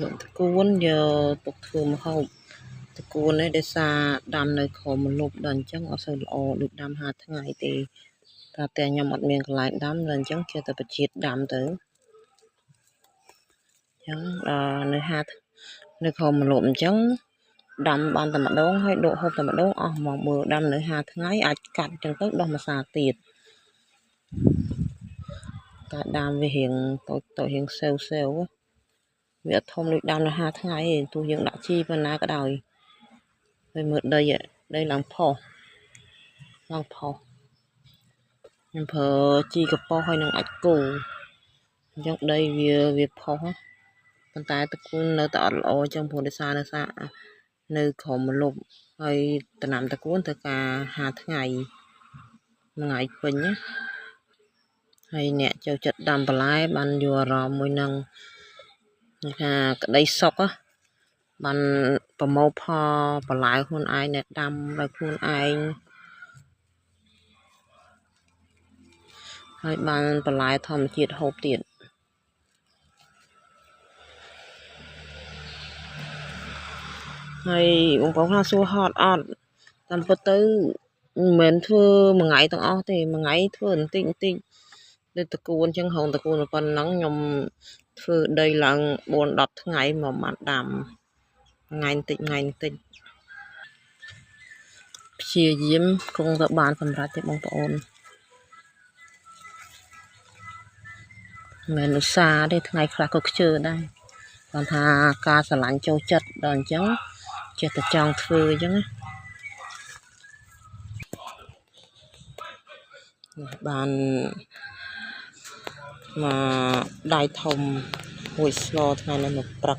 លក់តកួនយកទុកធ្វើម្ហូបតកួននេះដោយសារដាំនៅក្រោមម្លប់ដល់អញ្ចឹងអត់សូវល្អដូចដាំ5ថ្ងៃទេតែតែខ្ញុំអត់មានកន្លែងដាំដល់អញ្ចឹងចេះតែបជាតិដាំទៅអញ្ចឹងដល់នៅ5នៅក្រោមម្លប់អញ្ចឹងដាំបានតែម្ដងហើយដកហូបតែម្ដងអស់មកមើលដាំនៅ5ថ្ងៃអាចកាត់អញ្ចឹងទៅដោះម្សាទៀតតែដាំវារៀងតូចតូចរៀងសេវសេវវាអត់ធំដូចដាំនៅ5ថ្ងៃទេទោះយើងដាក់ជីប៉ុណ្ណាក៏ដោយហើយមើលដីដីឡើងផុសឡើងផុសខ្ញុំប្រើជីកប៉ោះហើយនឹងអាចគោអញ្ចឹងដីវាផុសប៉ុន្តែតកូននៅតែអត់ល្អអញ្ចឹងព្រោះដោយសារនៅក្រោមម្លប់ហើយដំណាំតកូនត្រូវការ5ថ្ងៃមួយថ្ងៃពេញណាហើយអ្នកចូលចិត្តដាំបន្លែបានយកអារម្មណ៍មួយនឹងថាក្តីសុខបានប្រមូលផលបន្លែខ្លួនឯងដែលដាំដោយខ្លួនឯងហើយបានបន្លែធម្មជាតិហូបទៀតហើយបងប្អូនខ្លះសួរហត់អត់តាមពិតទៅមិនមែនធ្វើមួយថ្ងៃទាំងអស់ទេមួយថ្ងៃធ្វើបន្តិចបន្តិចដូចតកួនអញ្ចឹងរងតកួនប៉ុណ្ណឹងខ្ញុំធ្វើដីឡើង4 10ថ្ងៃមកបានដាំថ្ងៃបន្តិចថ្ងៃបន្តិចព្យាយាមគង់ទៅបានសម្រាប់ទេបងប្អូនមិនឧស្សាហ៍ទេថ្ងៃខ្លះក៏ខ្ជិលដែរគាត់ថាការស្រឡាញ់ចូលចិត្តដល់អញ្ចឹងចេះតែចង់ធ្វើអញ្ចឹងណាបានមកដៃធំមួយស្លថ្ងៃនេះមកព្រឹក